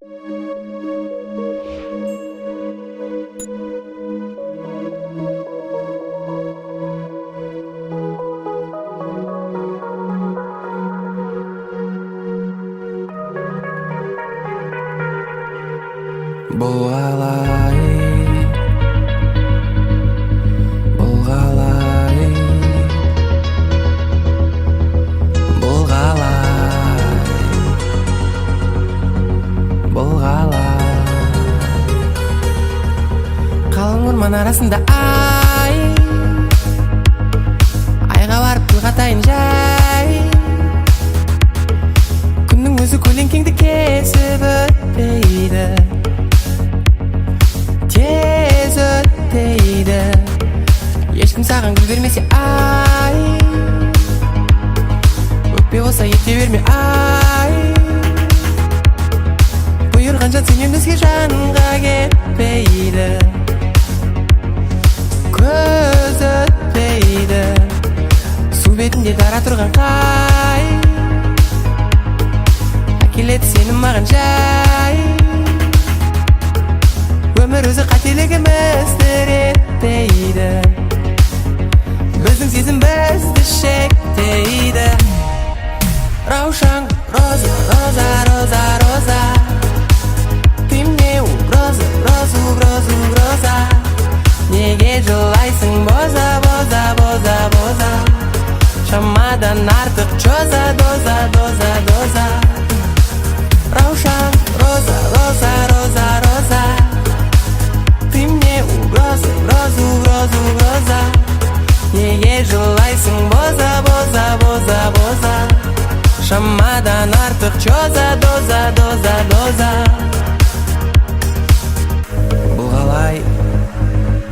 Бұл қалай, бұл қалай, бұл қалай, бұл қалай? Қалың орман арасында ай, айға барып тіл қатайын жай. Күннің өзі көлеңкеңді кесіп өтпейді, тез өтпейді. Ешкім саған гүл бермесе, ай, өкпе болса ете берме, ай. Бұйырған жан сенен өзге жанға кетпейді, көз өтпейді. Су бетінде дара тұрған қай әкеледі сені маған жай. Өмір өзі қателігімізді реттейді, біздің сезім бізді шектейді. Раушан, роза, роза, роза, роза, ты мне угроза, угроза, угроза, угроза. Неге жылайсың, боза, боза, боза, боза? Шамадан артық чё за доза, доза, доза? Раушан, роза, роза, роза, роза, ты мне угроза, угроза, угроза, угроза. Неге жылайсың, боза, боза, боза, боза? Шамадан артық чё за доза, доза, доза? Бұл қалай,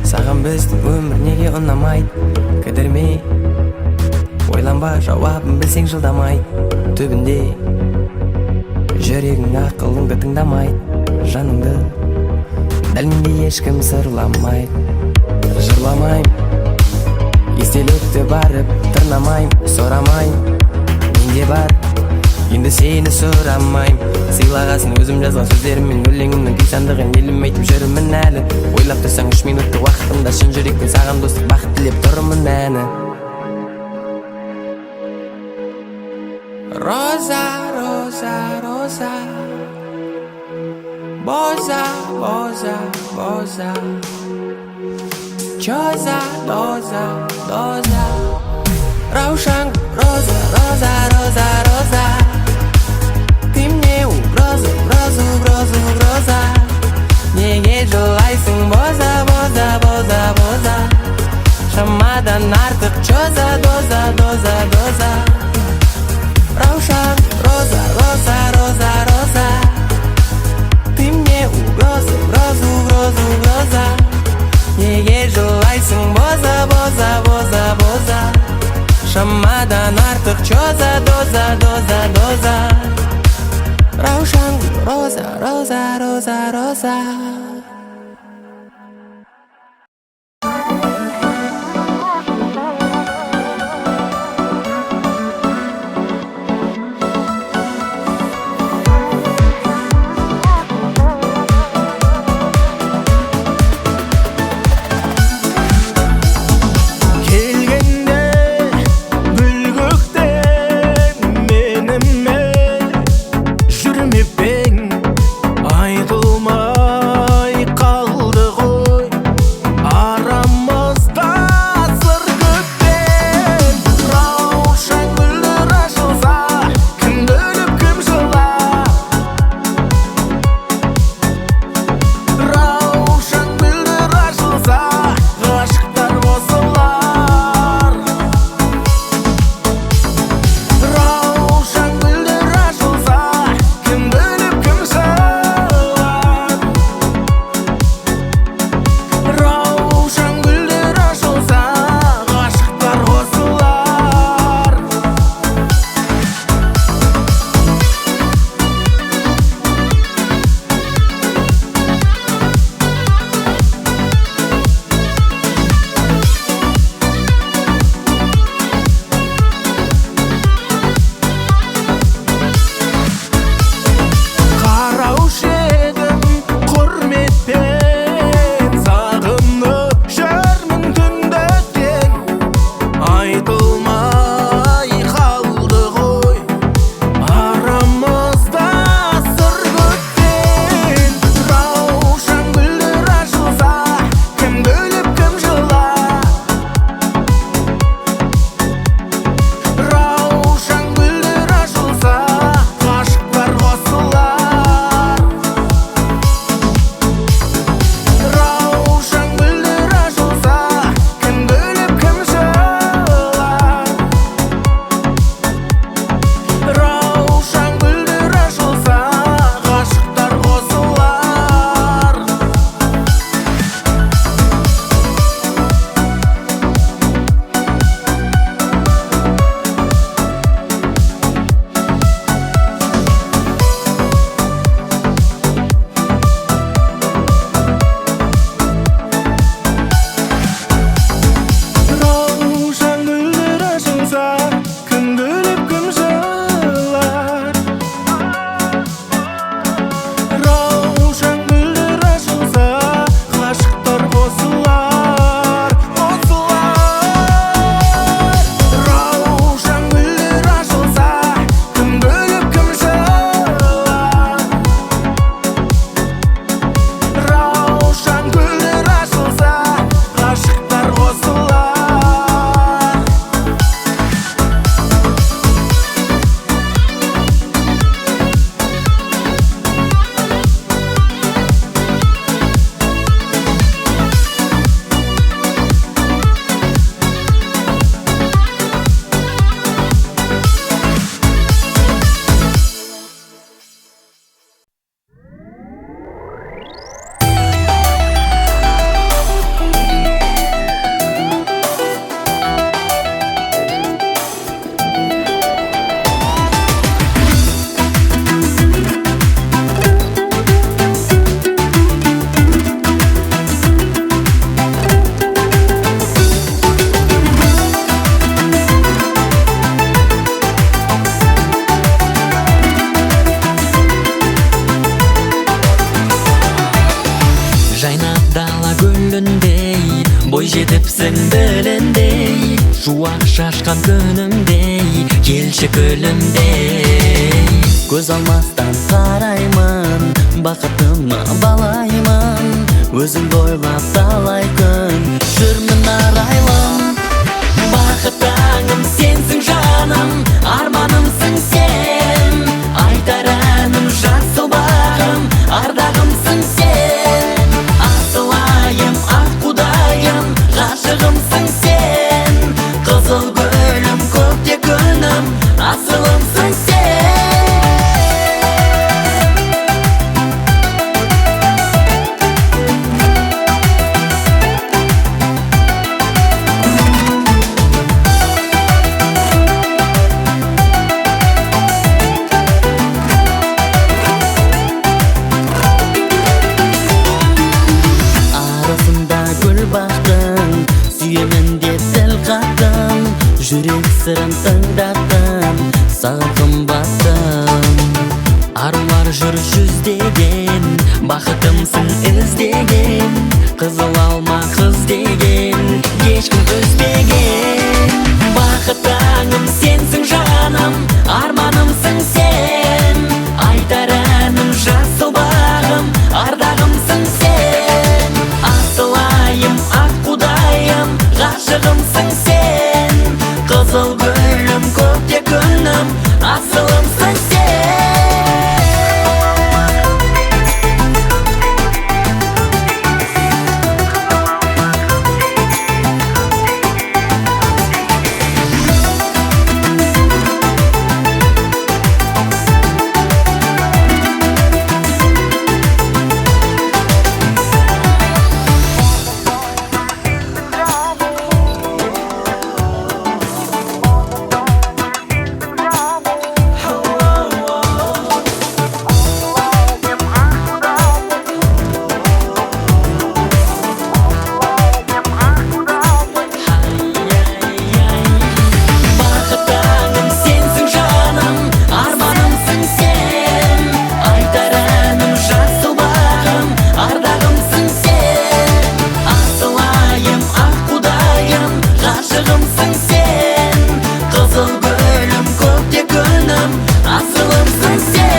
саған біздің өмір неге ұнамайды? Кідірме, ойланба, жауабын білсең жылдамайды. Түбінде жүрегің ақылыңды тыңдамайды, жаныңды дәл мендей ешкім сырламайды. Жырламаймын, естелікті барып тырнамаймын, сұрамаймын, менде бар, енді сені сұрамаймын. Сыйлағасын өзім жазған сөздеріммен өлеңімнің күй сандығын еліме айтып жүрмін әлі. Ойлап тұрсаң, 3 минуттық уақытымда шын жүректен саған достық, бақыт тілеп тұрмын әні. Роза, роза, роза, боза, боза, боза. Чё за доза, доза? Раушан, роза, роза, роза, роза, ты мне угроза, угроза, угроза, угроза. Неге жылайсың, боза, боза, боза, боза? Шамадан артық чё за доза, доза, доза? Раушан, роза, роза, роза, роза, ты мне угроза, угроза, угроза, угроза. Неге жылайсың, боза, боза, боза, боза? Шамадан артық чё за доза, доза, доза? Раушан, роза, роза, роза, роза. Келгенде гүл көктем менімен жүрмеп ең, айтылмас. гүліндей, бой жетіпсің біліндей, шуақ шашқан күнімдей, келші күлімдей. Көз алмастан қараймын, бақытыма балаймын, өзіңді ойлап талай күн жүрмін арайлым. Бақыт таңым сенсің жаным, арманымсың сен, айтар әнім жасыл бағым, ардағымсың сен. Асыл айым, ақ құдайым, ғашығымсың сен, қызыл гүлім, көкте күнім, асылымсың сен. Арасында гүл бақтың, сүйемін деп тіл қаттым, жүрек сырын тыңдаттым, саған қымбаттым. Арулар жүр жүздеген, бақытымсың іздеген, қызыл алма қыз деген, ешкім үзбеген. Бақыт таңым сенсің жаным, арманымсың сен, айтар әнім жасыл бағым, ардағымсың сен. Асыл айым, ақ құдайым, ғашығымсың сен, қызыл гүлім, көкте күнім, асылымсың сен. Бақыт таңым сенсің жаным, арманымсың сен, айтар әнім жасыл бағым, ардағымсың сен. Асыл айым, ақ құдайым, ғашығымсың сен, қызыл гүлім, көкте күнім, асылымсың сен.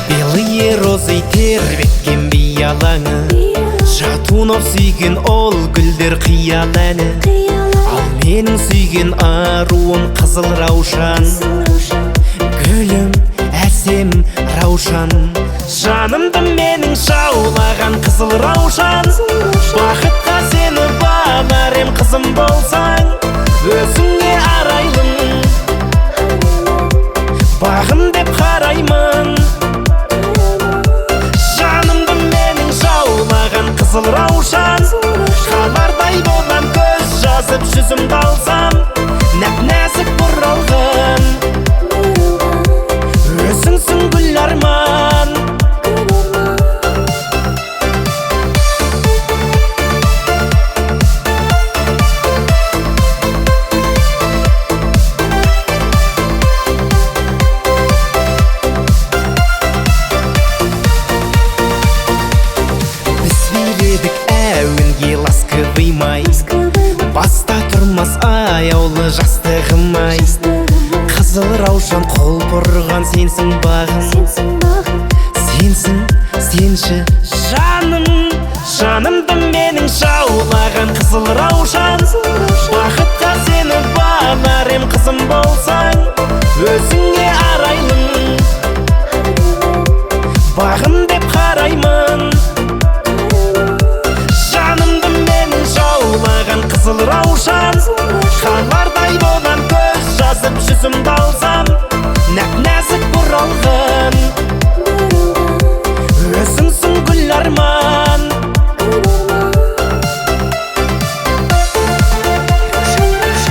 Белые розы тербеткен биялаңы, Шатунов сүйген ол гүлдер қиял әні. Ал менің сүйген аруым қызыл раушан, гүлім әсем раушан. Жанымды менің жаулаған қызыл раушан, бақытқа сені балар ем қызым болсаң, өзіңе арайлым, бағым деп қараймын. Жанымды менің жаулаған қызыл раушан, қалардай болам көз жазып жүзімді алсам, нәп-нәзік бұралған, өзіңсің гүл арман. Біз биледік әуенге ласковый май, баста тұрмас аяулы жастығым ай. Қызыл раушан құлпырған сенсің бағым, сенсің, сенші жаным. Жанымды менің жаулаған қызыл раушан, бақытқа сені балар ем қызым болсаң, өзіңе арайлым, бағым деп қараймын. Жанымды менің жаулаған қызыл раушан, қалардай болам көз жазып жүзімді алсам, нәп-нәзік бұралған, өзіңсің гүл арман. Раушан,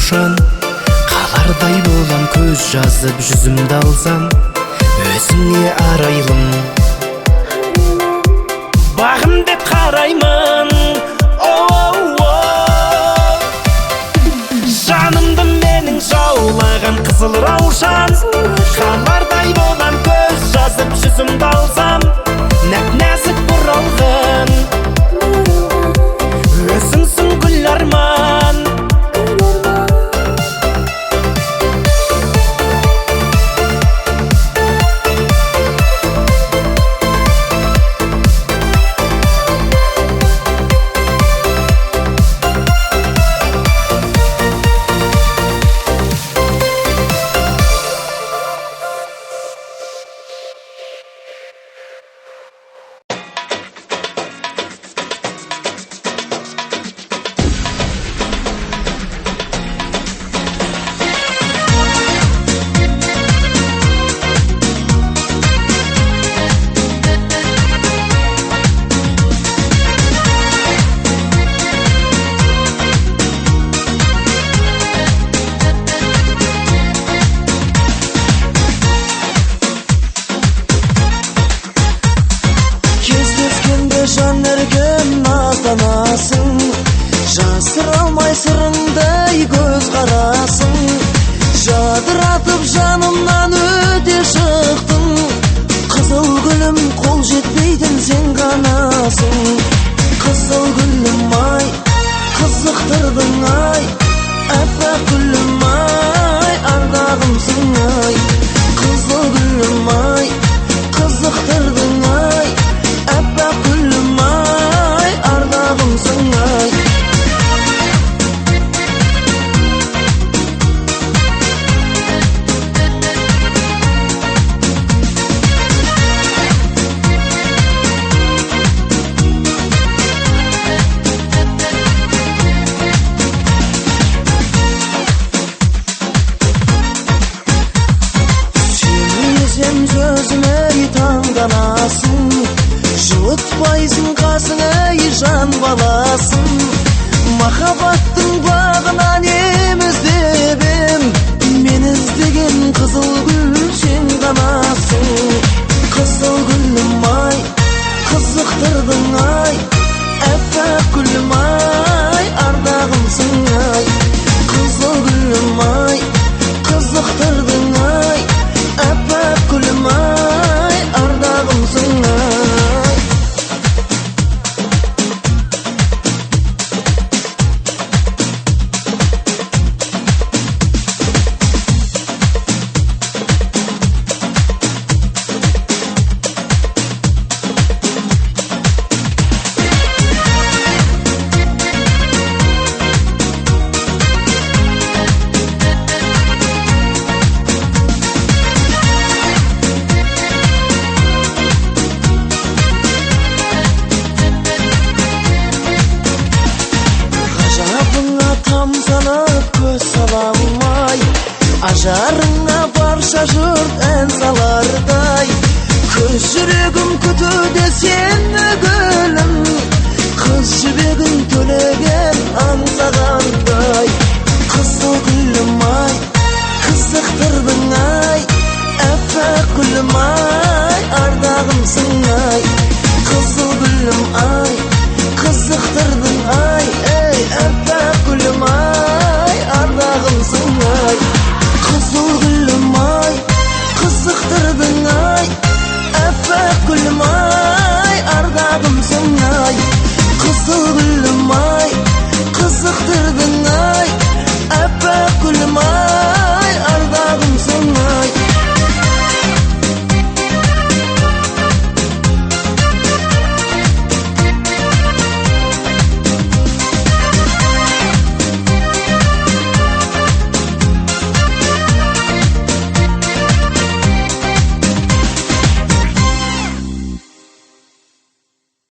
раушан. Қалардай болам көз жазып жүзімді алсам, өзіңе арайлым. Бағым деп қараймын, о-о-о. Жанымды менің жаулаған қызыл раушан. Қалардай болам көз жазып жүзімді алсам, нәп-нәзік бұралған. Өзіңсің гүл арман. Кездескенде жан еркем назданасың, жасыра алмай сырыңдай көз қарасың. Жадыратып жанымнан өте шықтың, қызыл гүлім қол жетпейтін сен ғанасың. Қызыл гүлім ай, қызықтырдың ай, аппақ гүлім ай, ардағымсың ай. Қызыл гүлім ай, қызықтырдың ай, аппақ гүлім ай, ардағымсың ай. Сөйлесем сөзіме таңданасың, жылытпайсың қасыңа жан баласын. Махаббаттың бағынан ем іздеп ем, мен іздеген қызыл гүл сен ғанасың. Қызыл гүлім ай, қызықтырдың ай, аппақ гүлім ай, ардағымсың ай. Қызыл гүлім ай, қызықтырдың ай, аппақ гүлім ай, ардағымсың ай. Ғажабыңа тамсанып көз сала алмай, ажарыңа барша жұрт ән салардай. Көз жүрегім күтуде сені гүлім, қыз жібегін төлеген аңсағандай. Қызыл гүлім ай, қызықтырдың ай, аппақ гүлім ай, ардағымсың ай. Қызыл гүлім ай, қызықтырдың ай.